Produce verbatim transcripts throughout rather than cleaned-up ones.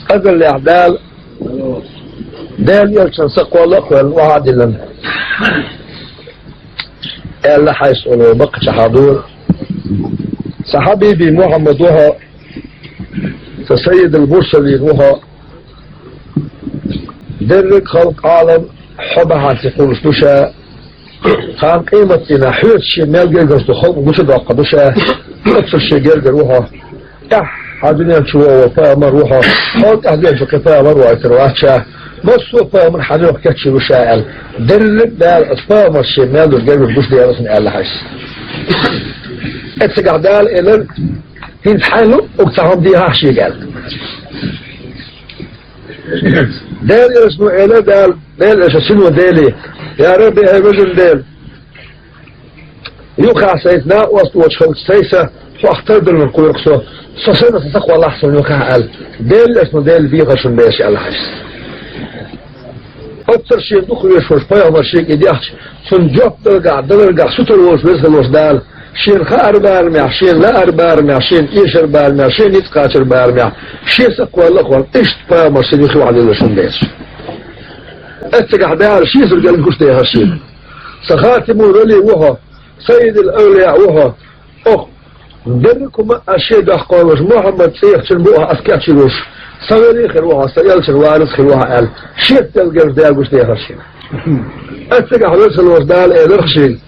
Азаллехь Дала, Дала элчан са кхолла а кхоьллина, охьа а диллина, аьлла хьайса оло баккхача хьадора. Сан хьабиби Мухьаммад ву хьо, сан саййидул мурсалин ву хьо, дерриг халкъ, Ӏалам хьо бахьанца кхуллуш ду ша. Тхан къематдийнахь хьоьца шен мел гергара ду халкъ гучудоккхур ду ша. Оццул шен гергара ву хьо. ТӀаьххьара дуьнен чу вогӀу пайхамар ву хьо. Хьол тӀаьхьа дуьнен чу кхин пайхамар вайтар вац ша. Массо а пайхамар хьан юххе кечйина ву ша аьлла. Дерриг Дала оцу пайхамарша шен мел долуш гергара гучудехира шуна аьлла хьайса. Эццигахь Дала элира: «ХӀинца хьайна луъург цхьа хӀума дехьа шега», — аьлла. Дала элчано элира, Дала, Дала элчан сино Деле: «Я Рабби, хӀай везан Дела, юххехь сайца накъост воцуш хилча, сайца хьох тардаллин кхоьру со, со санна сан са кхоллахь суна юххехь», — аьлла. Дала элчано Деле дехира шуна бохуш аьлла хьайса. Оццул шена дукха везаш волчу пайхамарша шега и дехча, цунна жоп даларгахь, даларгахь сутара волуш Веза хилла волчу Дала, шена хаар барамехь, шена лаар барамехь, шена эшар барамехь, шен ницкъ кхачар барамехь, шен са кхолла а кхоллина, иштта пайхамарша шена юххе охьадиллира шуна бохуш. Эццигахь Дала шен сург гучудехира шена. Сан хатимул вали ву хьо, саййидул авлияъ ву хьо, оха дерриг хӀума а ас шен доккхуш волуш, Мухьаммад цӀехачун бу ас кечйина волуш, сан вали а хир ву хьо, сан элчан варис а хир ву хьо аьлла, шеца делла герз Дала гучудехира шена. Эццигахь Веза хилла волчу Дала элира шега: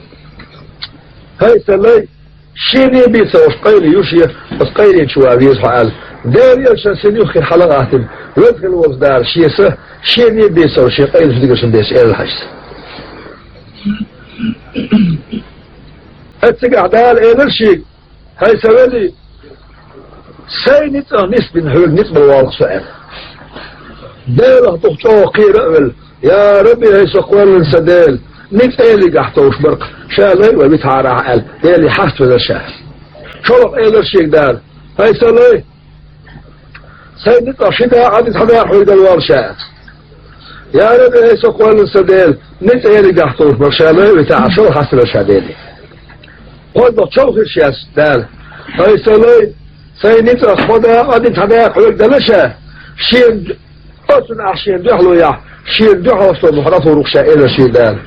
«ХӀай сан лай, шена бен ца волуш къайле ю шен, оцу къайленчу ван веза хьо», — аьлла. Дала элчан сина юххера хьала а гӀаттина, Веза хилла волчу Дала шен са шена бен ца волуш шен къайле чу дигира шуна бохуш элира хьайса. Эццигахь Дала элира шега: «ХӀай сан вали, сайн ницкъах нисбина хьоьга ницкъ бан воллу со», — аьлла. Делах дукха чӀогӀа кхера а велла: «Я Рабби, хӀай со кхоьллина сан Дела, ницкъ Ӏелигахь товш бара-кх, ша лай а вай витахьара ахь», — аьлла, Деле хьаставелира ша. ШолгӀа элира шега Дала: «ХӀай сан лай, сайн ницкъах ши дакъа а, цхьа дакъа хьоьга дала воллу ша». «Я Рабби, хӀай со кхоьллина сан Дела, ницкъ Ӏелигахь товш бара-кх, ша лай а витахьара», — шолгӀа хьаставелира ша Деле. КхозлагӀа чов хир шеца Дала: «ХӀай сан лай, сайн ницкъах кхо дакъа а, цхьа дакъа хьоьга дала ша, шена, оцунна ахь шена дуьхьало яхь, шена дуьхьалхо стогах дӀатур ву-кх ша», — элира шега Дала.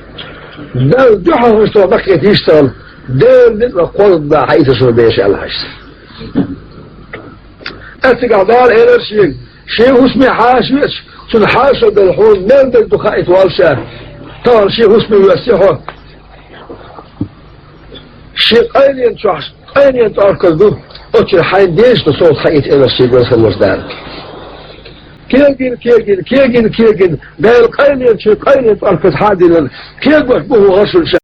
Далла дуьхьалхо стогах дӀакхета йиш ца хилла, Делан ницкъах кхозлагӀа дакъа хьаийцира шуна бохуш аьлла хьайса. Эццигахь Дала элира шега: «Шен хӀусаме хьаша веача, цунна хьаша долу хьуна мел дерг ду хаийта воллу ша. Тахана шен хӀусаме воьссий хьо. Шен къайленан чохь, къайленан цӀорказ ду, оцу чуьра хьайна дезаш долу совгӀат хаийта», — элира шега Веза хилла волчу Дала. Кегийна, кегийна, кегийна, кегийна, Дала къайленан чуьра къайленан цӀорказ хьа а диллина, кегош бу хӀара шуна ша.